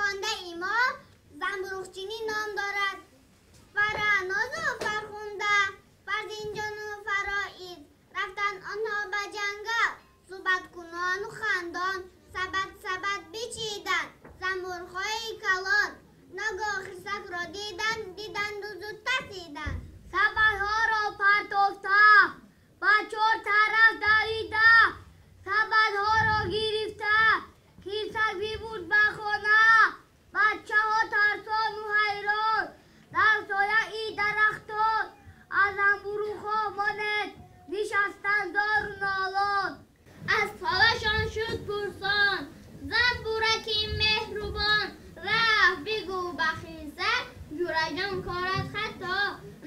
хондаи мо занбӯруғчинӣ ном дорад. Фаранозу Фархунда, Фарзинҷону Фароиз рафтанд онҳо ба ҷангал, суҳбаткунону хандон, сабад сабад бичиданд занбӯрҳои калон. Ногоҳ хирсакро диданд, диданду зуд тарсиданд. Сабадҳоро партофта, ба чор тараф давида, сабадҳоро гирифта, хирсак бибурд ба хона. Бачаҳо тарсону ҳайрон дар сояи дарахтон аз занбӯруғҳо монед нишастанд зору нолон. Аз ҳолашон шуд пурсон занбӯраки меҳрубон. Рафт бигӯ ба хирсак, ҷураҷон корат хато.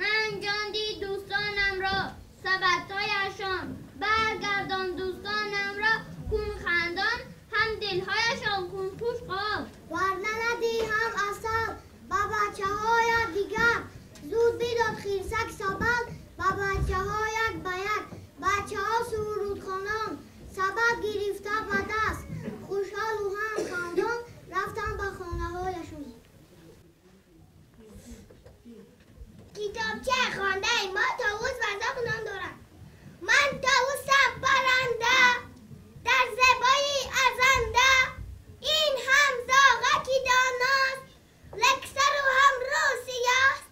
Ранҷонди дӯстонамро, сабадҳояшон баргардон дӯстонамро. Кун хандон ҳам дилҳояшон кун хушҳол. Варна надиҳам асал ба бачаҳоят дигар. Зуд бидод хирсак сабад ба бачаҳо як ба як. Бачаҳо сурудхонон сабад гирифта ба даст, хушҳолу ҳам хандон рафтанд ба хонаҳояшон. Китобчаи хондаи мо товус ва зоғ ном дорад. Ман товусам парранда, дар зебои арзанда. Ин ҳам зоғаки доност, лексару ҳам рӯсиёст.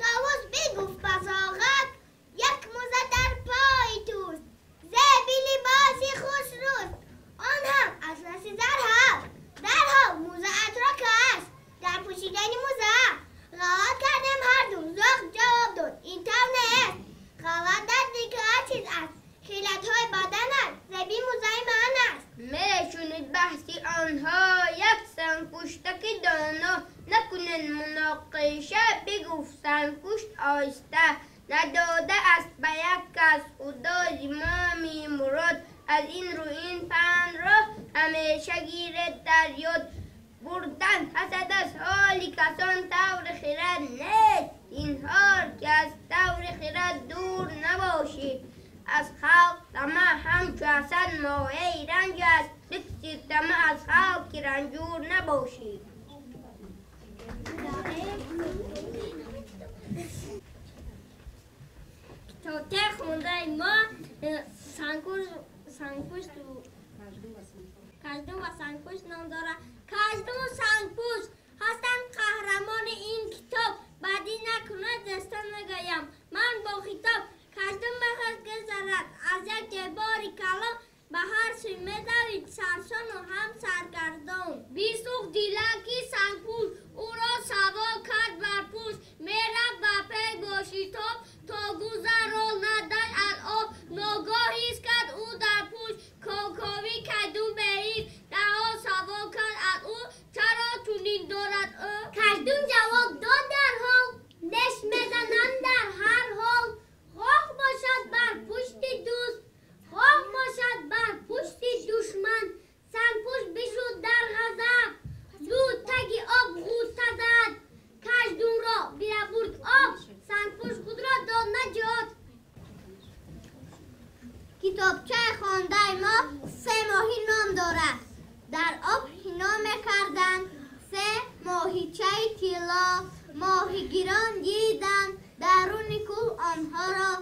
Товус бигуфт ба зоғак, як муза дар пои туст, зеби либоси хушрӯст, он ҳам атласи зарҳо. Дарҳол музаатро каш дар пӯшидани муза. Ғалат кардем ҳарду, зоғ ҷавоб дод, ин тавр нест. Ғалат дар дигар чиз аст, хилатҳои баданат зеби музаи ман аст. Мешунид баҳси онҳо як сангпуштаки доно. Накунед муноқиша, бигуфт сангпушт оҳиста. Надода аст ба як кас Худо зимоми мурод. Аз ин рӯ ин пандро ҳамеша гиред дар ёд. Бурдан ҳасад аз ҳоли касон таври хирад нест. Зинҳор ки аз таври хирад дур набошӣ. Аз халқ тамаъ ҳамчу ҳасад мояи ранҷ аст. Биксир тамаъ аз халқ ки ранҷур набошӣ. Китобчаи хондаи мо сангпушт каждум ва сангпушт ном дорад. Каждуму сангпушт ҳастанд қаҳрамони ин китоб. Бадӣ накунад дастон мегӯям ман бо хитоб. Каждум мехост гузарад аз як девори калон, ба ҳар сӯй медавид сарсону ҳам саргардон. Бисӯхт дилаки сангпушт, ӯро савор кард бар пушт. Мерафт ба пей бо шитоб, то гузаронадаш аз об. Ногоҳ ҳис кард ӯ дар пушт кокови кайдум беҳис. Дарҳол савол кард аз ӯ, чаро чунин дорад ӯ? Каждум ҷавоб дод дарҳол, неш мезанам дар ҳар ҳол. Хоҳ бошад бар пушти дӯст, хоҳ бошад бар пушти душман. Сангпушт бишуд дар ғазаб, зуд таги об ғӯта зад. Каждумро бирабурд об, сангпушт худро дод наҷот. Китобчаи хондаи мо се моҳӣ ном дорад. Дар об ҳино мекарданд се моҳичаи тилло. Моҳигирон диданд даруни кӯл онҳоро.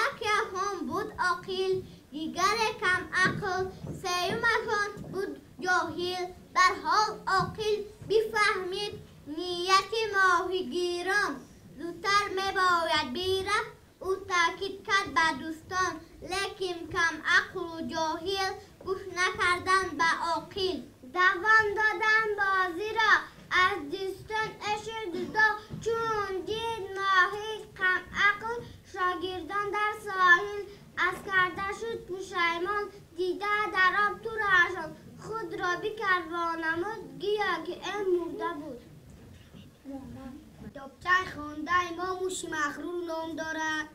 Якеашон буд оқил, дигаре камақл, сеюмашон буд ҷоҳил. Дарҳол оқил бифаҳмид нияти моҳигирон. Зудтар мебояд бирафт, ӯ таъкид кард ба дӯстон. Лекин камақлу ҷоҳил гӯш накарданд ба оқил. Давом доданд бозиро аз дӯстон эшу ҷудо. Чун дид моҳи камақл шогирдон дар соҳил, аз карда шуд пушаймон, дида дар об турашон. Худро бикард вонамуд, гӯё ки ӯ мурда буд. Китобчаи хондаи мо муши мағрур ном дорад.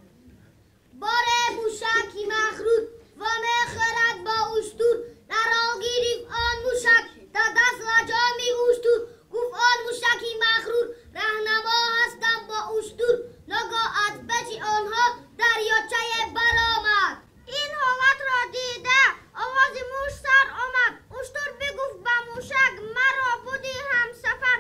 Боре мушаки мағрур ва мехӯрад бо уштур. Дарҳол гирифт он мушак дар даст лаҷоми уштур. Гуфт он мушаки мағрур, раҳнамо ҳастам бо уштур. Ногоҳ аз пеши онҳо дарёчае баромад. Ин ҳолатро дида овози муш сар омад. Уштур бигуфт ба мушак, маро буди ҳамсафар.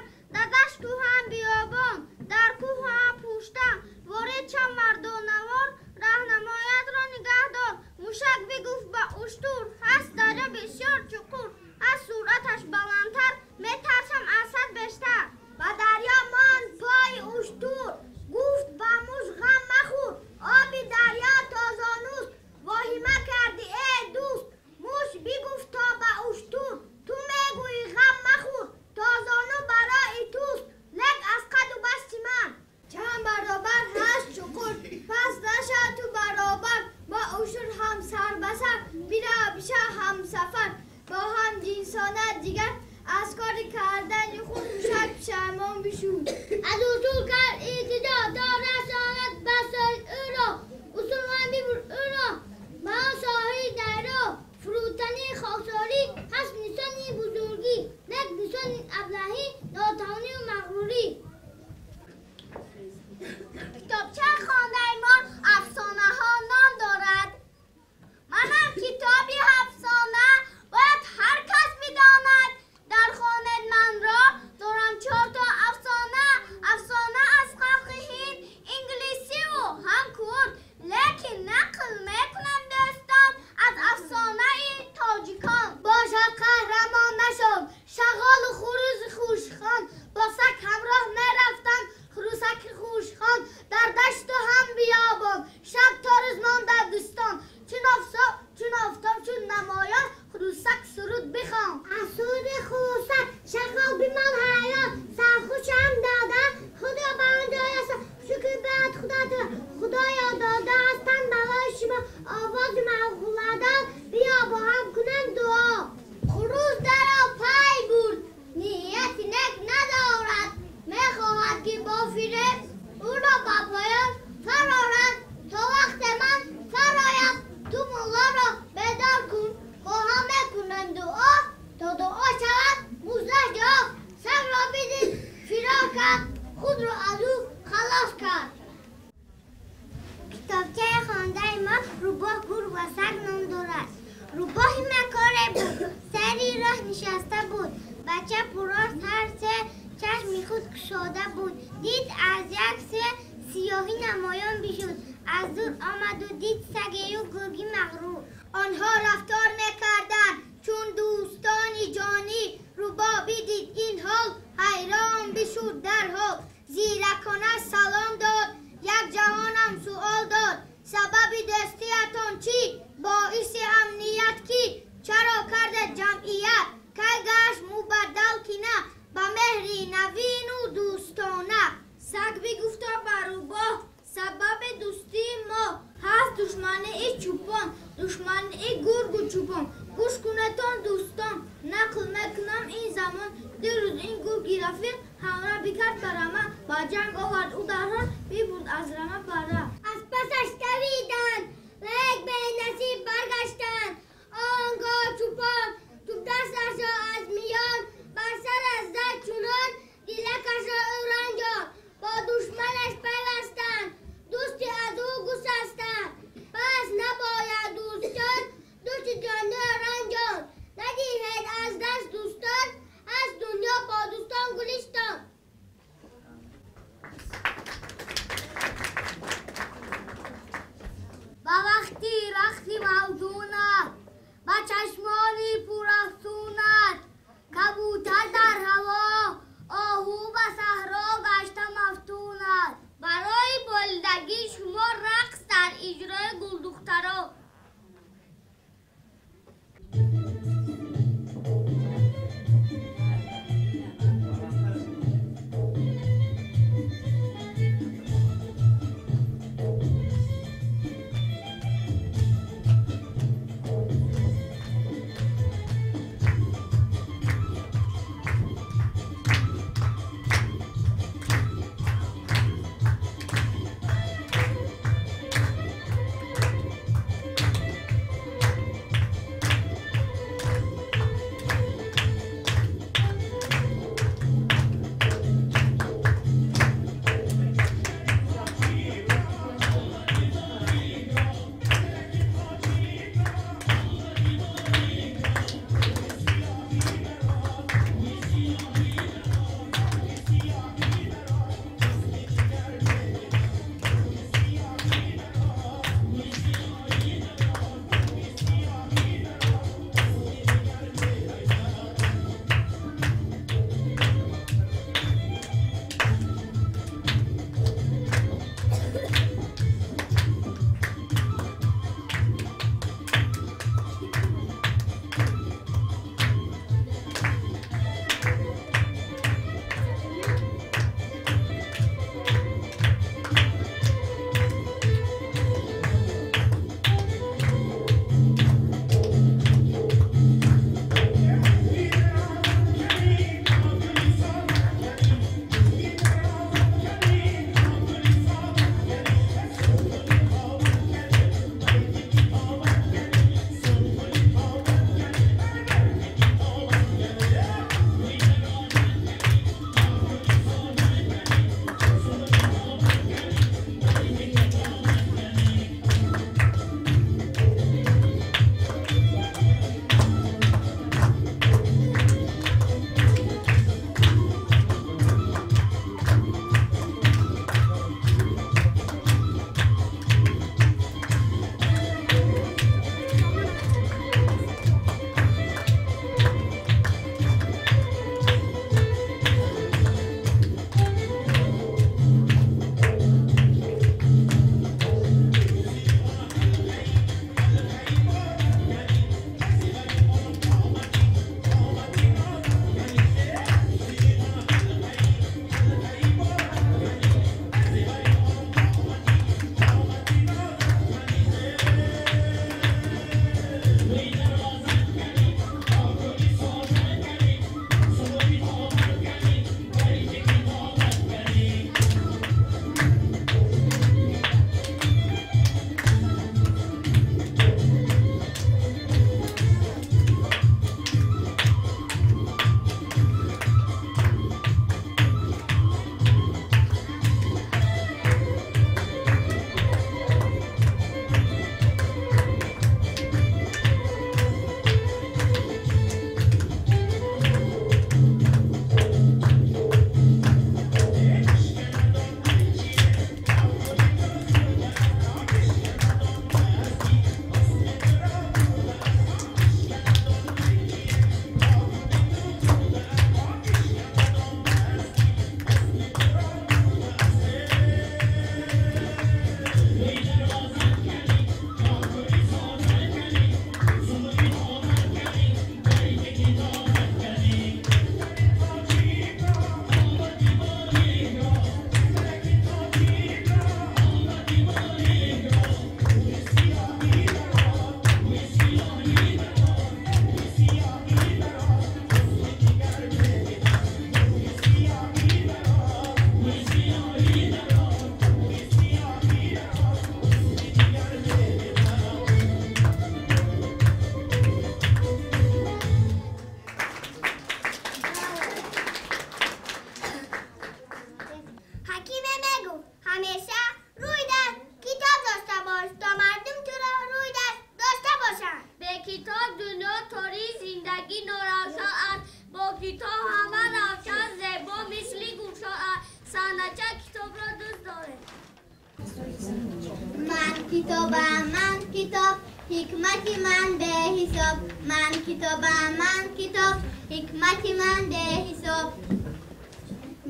кушода буд. Дид аз як сӯ сиёҳӣ намоён бишуд. Аз дур омаду дид сагею гурги мағрур. Онҳо рафтор мекарданд чун дӯстони ҷонӣ. Рӯбоҳ бидид ин ҳол, ҳайрон бишуд дарҳол. Зиракона салом дод, як ҷаҳонам суол дод. Сабаби дӯстиятон чӣ? Боиси амният кӣ? Чаро карда ҷамъият? Кай гашт мубаддал кина ба меҳри навину дӯстона? Саг бигуфта ба рӯбоҳ: сабаби дӯстии мо ҳаст душмании чӯпон, душмании гургу чӯпон. Гӯш кунетон дӯстон, нақл мекунам ин замон. Дирӯз ин гурги рафиқ ҳамра бикард ба рама, ба ҷанг овард ӯ дарҳол, бибурд аз рама пара. Аз пасаш давиданд, лек бенасиб баргаштанд. Он гоҳ чӯпон тӯбдасташро аз миён бар сараш зад чунон, дилакашро ӯ ранҷонд. Бо душманаш пайвастанд, дӯсти аз ӯ гусастанд. Пас набояд дӯстон дӯсти ҷонро ранҷонд. Надиҳед аз даст дӯстон, аз дунё бо дӯстон гулистон. китоб ҳама равшан, зебо, мисли гулшан. Санача китобро дӯст дорем. Ман китобам, ман китоб, ҳикмати ман беҳисоб. Ман китобам, ман китоб, ҳикмати ман беҳисоб.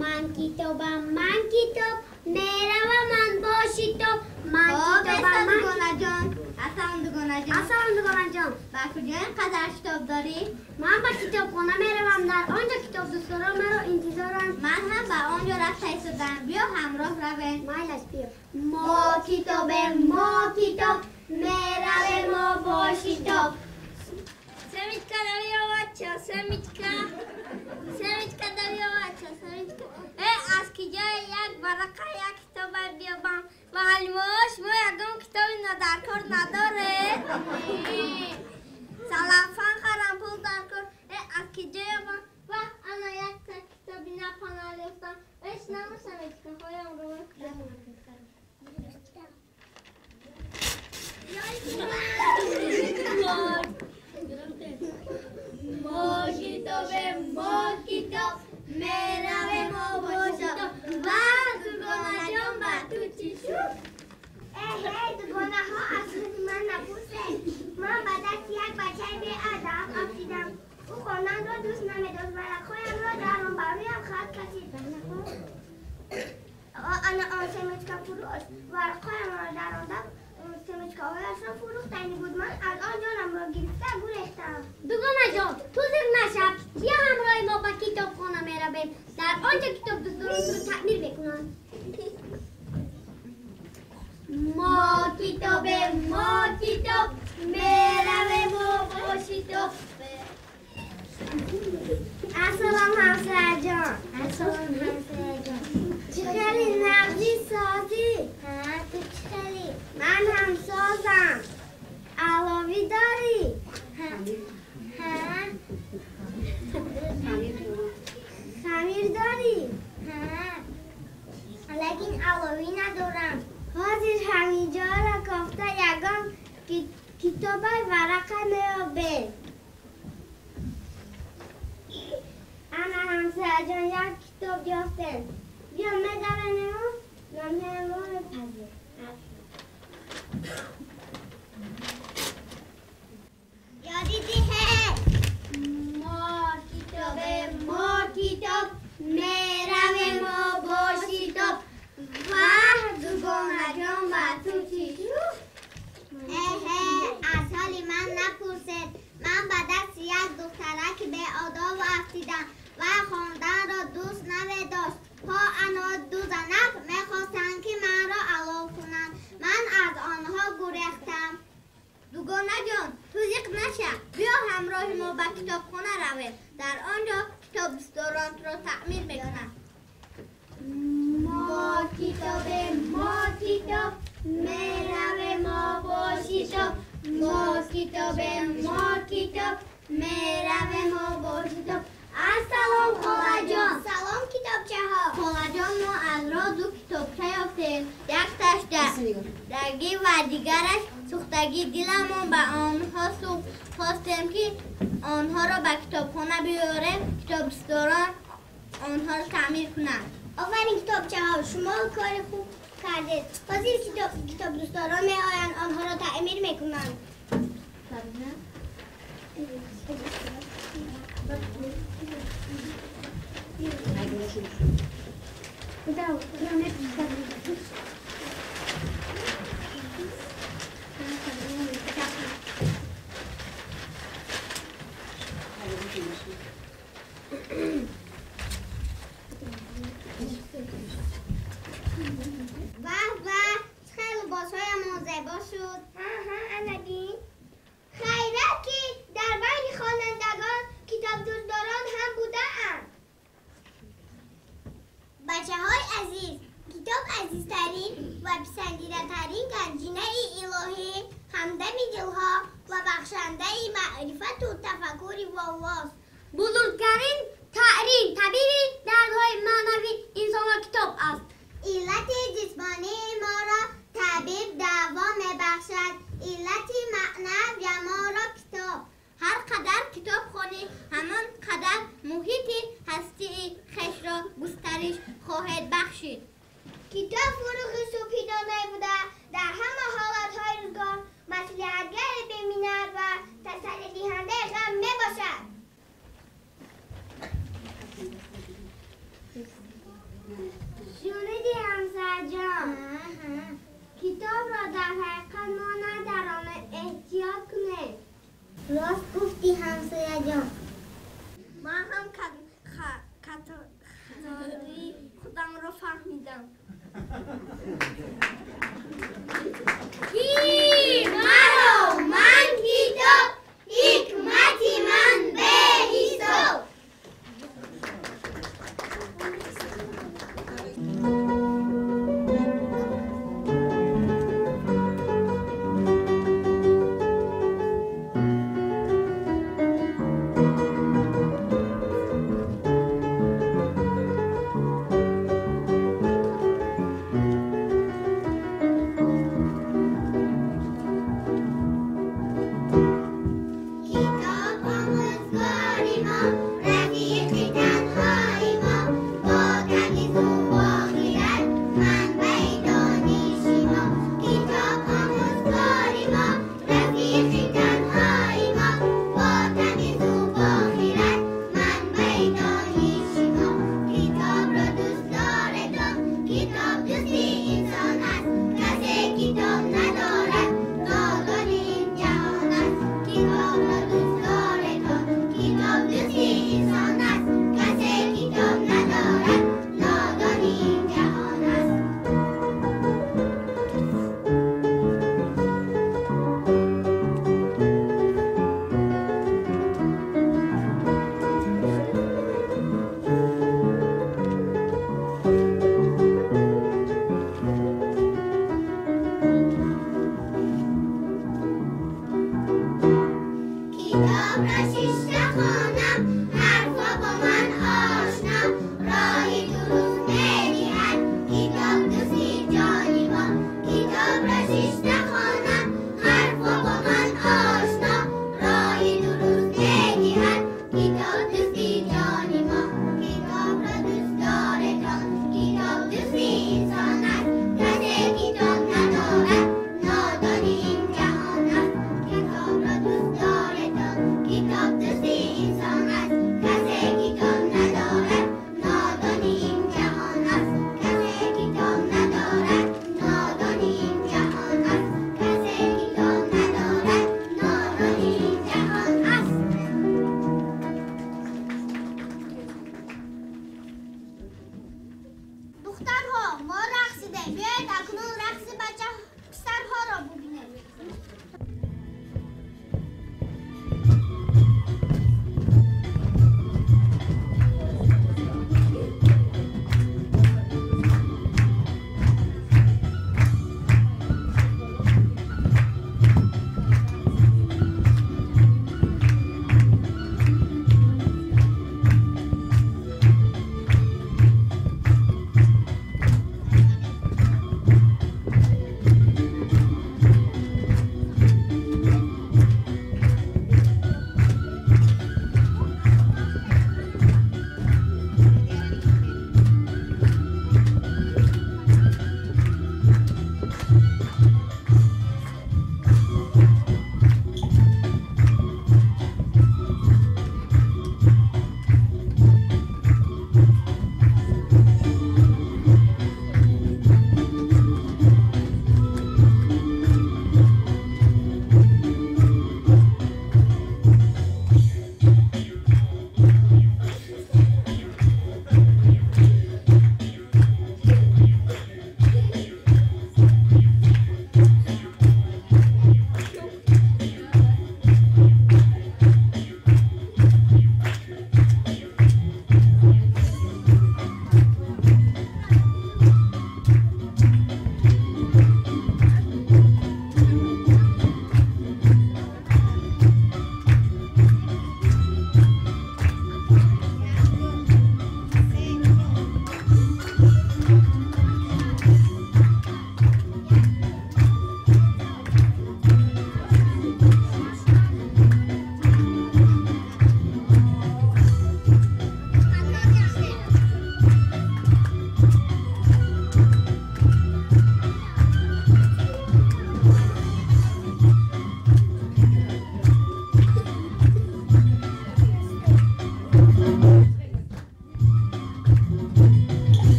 Ман китобам, ман китоб, меравам ман бо шитоб. Ман китобам, ман Дугонаҷон. Ассалом, дугонаҷон. Ассалом, дугонаҷон. Ба куҷо ин қадар шитоб дорӣ? Ман ба китобхона меравам. Дар он ҷо китобдӯстдорон маро интизоранд. Ман ҳам ба он ҷо рафта истодам. Биё ҳамроҳ равем. Майлаш, биё. Мо китобем, мо китоб, меравем мо бо шитоб. Семечка дарёвача, семечка. Семечка дарёвача, семечка. Аз киҷои як варақа як китоба биёбам? Муаллимҳо, шумо ягон китоби надаркор надоред? Салафан харам, пул даркор. Аз киҷо ёбам? Ва ана якта китоби напанал ёфтам. Шинаму семечкаҳоямро. Мо китобем, мо китоб, меравем мо бо шитоб. Ва дугонаҷон, ба ту чӣ шуд? Эҳе, дугонаҳо, аз худи ман напурсед. Ман ба дасти як бачаи беадаб афтидам. Ӯ хонданро дӯст намедошт. Варақҳоямро дарон ба рӯям хат кашид. Ана он семечка фурӯш варақҳоямро даронда семечкаҳояшро фурӯхтани буд. Ман аз он ҷонамро гирифта гурехтам. Дугонаҷон, ту зиқ нашав. Биё ҳамроҳи мо ба китобхона меравем. Дар он ҷо китобдӯстдорон туро таъмир мекунанд. Мо китобем, мо китоб, меравем мо бо шитоб. Ассалом, ҳамсояҷон. Ассалом, ҳамсояҷон. Чӣ хеле нағзӣ созӣ? Ҳа, ту чӣ хеле? Ман ҳам созам. Аловӣ дорӣ? Ҳа. Хамир дорӣ? Ҳа. Лекин аловӣ надорам. Ҳозир ҳаминҷоро кофта ягон китобаи варақа меёбем. Ана ҳамсояҷон, як китоб ёфтем. Биё медаронему номҳоямро мепазем. Ёди диҳе. Мо китобем, мо китоб, меравем мо бо шитоб. Ваҳ, дугонаҷон, ба ту чӣ шуд? Эҳе, аз ҳоли ман напурсед. Ман ба дасти як духтараки беодоб афтидам ва хонданро дӯст намедошт. Ҳо ано ду занак мехостанд, ки манро алов кунанд. Ман аз онҳо гурехтам. Дугонаҷон, ту зиқ наша. Биё ҳамроҳи мо ба китобхона равем. Дар он ҷо китобдӯстдорон туро таъмир мекунанд. Мо китобем, мо китоб, меравем мо бо шитоб. Мо китобем, мо китоб, меравем мо бо шитоб. Ассалом, холаҷон. Салом, китобчаҳо. Холаҷон, мо аз роҳ ду китобча ёфтем. Якташ дагӣ ва дигараш сӯхтагӣ. Диламон ба онҳо сӯхт. Хостем, ки онҳоро ба китобхона биёрем, китобдӯстдорон онҳоро таъмир кунанд. Офарин, китобчаҳо, шумо кори хуб кардед. Ҳозир китобдӯстдорон меоянд, онҳоро таъмир мекунанд. Ваҳ, ваҳ, чӣ либосҳоямон зебо шуд. Ҳа, ҳа, ана бин. Хайрат, ки дар байни хонандагон китобдӯстдорон ҳам будаанд. Бачаҳои азиз, китоб азизтарин ва писандидатарин ганҷинаи илоҳӣ, ҳамдами дилҳо ва бахшандаи маърифату тафаккури волост. Бузургтарин таърим табиби дардҳои маънавии инсонро китоб аст. Иллати ҷисмонии моро табиб даво мебахшад, иллати маънавия моро китоб. Ҳар қадар китоб хонӣ, ҳамон қадар муҳит Шуниди, ҳамсояҷон, китобро дар ҳақиқат мо надаронем, эҳтиёт кунем. Рост гуфтӣ, ҳамсояҷон. Ман ҳам хатои худамро фаҳмидам. Ки маро ман китоб, ҳикмати ман беҳисоб.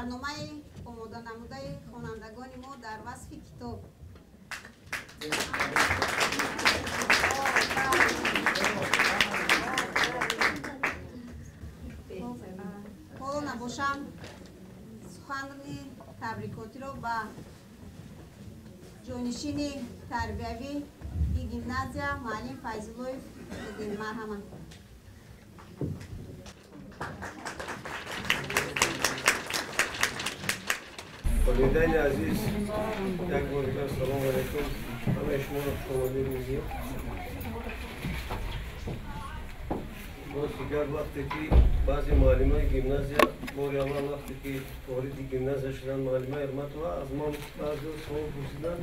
Барномаи омоданамудаи хонандагони мо дар васфи китоб. Ҳоло набошам сухани табрикотиро ба ҷонишини тарбиявии гимназия муаллим Файзуллоев додем. Марҳамат. Волидайни азиз, як бор дигар салому алайкум. Ҳамаи шуморо хушомадид мегӯем. Боз дигар вақте ки баъзе муаллимаи гимназия бори аввал вақте ки вориди гимназия шуданд, муаллимаи Эрматова аз ман баъзеҳо савол пурсиданд: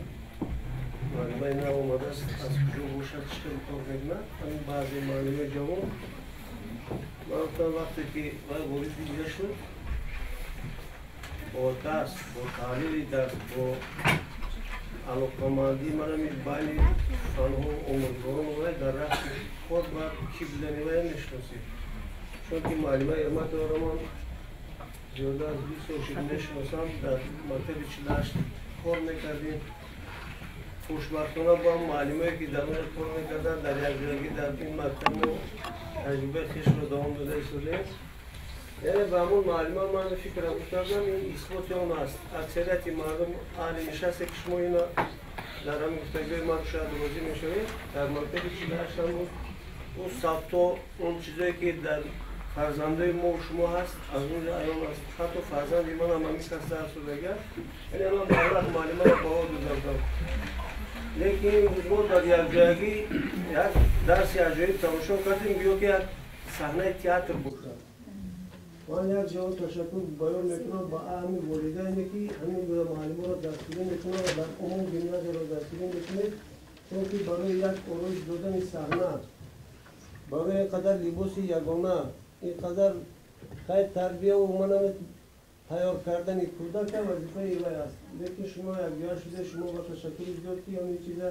муаллимаи нав омадааст, аз куҷо бошад, чӣ хел кор мекунад? Ҳамин баъзе муаллимаи ҷавон. Ман гуфтам, вақте ки вай вориди инҷа шуд, бо дарс, бо таҳлили дарс, бо алоқамандии манами байни фанҳо омӯзгорон вай дар рафти кор ба кӣ будани вай мешиносед. Чунки муаллимаи Эрматоваро ман зиёда аз 20 сол шуд мешиносам, дар мактаби 48 кор мекардем. Хушбахтона бо муаллимое ки дар онҷо кор мекарданд, дар якҷоягӣ дар ин мактаб мо таҷрибаи хешро давом дода истодаем. Яъне ба ҳамон муаллима ман фикрам кардам, ин исботи он аст. Аксарияти мардум аҳли нишасте ки шумо ина дар ҳамин гуфтагиҳои ман шояд розӣ мешавед, дар мактаби 48 буд ӯ сабто, он чизое ки дар фарзандои мо шумо ҳаст, аз он ҷо аён аст. Ҳатто фарзанди манам ҳамин кас дарс додага. Яъне ман барвақт муаллимаро баҳо дода будам. Лекин имрӯз мо дар якҷоягӣ як дарси аҷоиб тамошо кардем, гӯё ки як саҳнаи театр бошад. Ман як ҷавоб ташаккур баён мекунам ба ҳамин волидайне ки ҳамин гуна муаллиморо дастгирӣ мекунанд ва дар умум гимназияро дастгирӣ мекунед, чунки барои як ороиш додани саҳна, барои ин қадар либоси ягона, ин қадар хайр тарбияву манам тайёр кардани кӯдака вазифаи вай аст. Лекин шумо якҷоя шуда, шумо ба ташаккури зиёд ки ҳамин чиза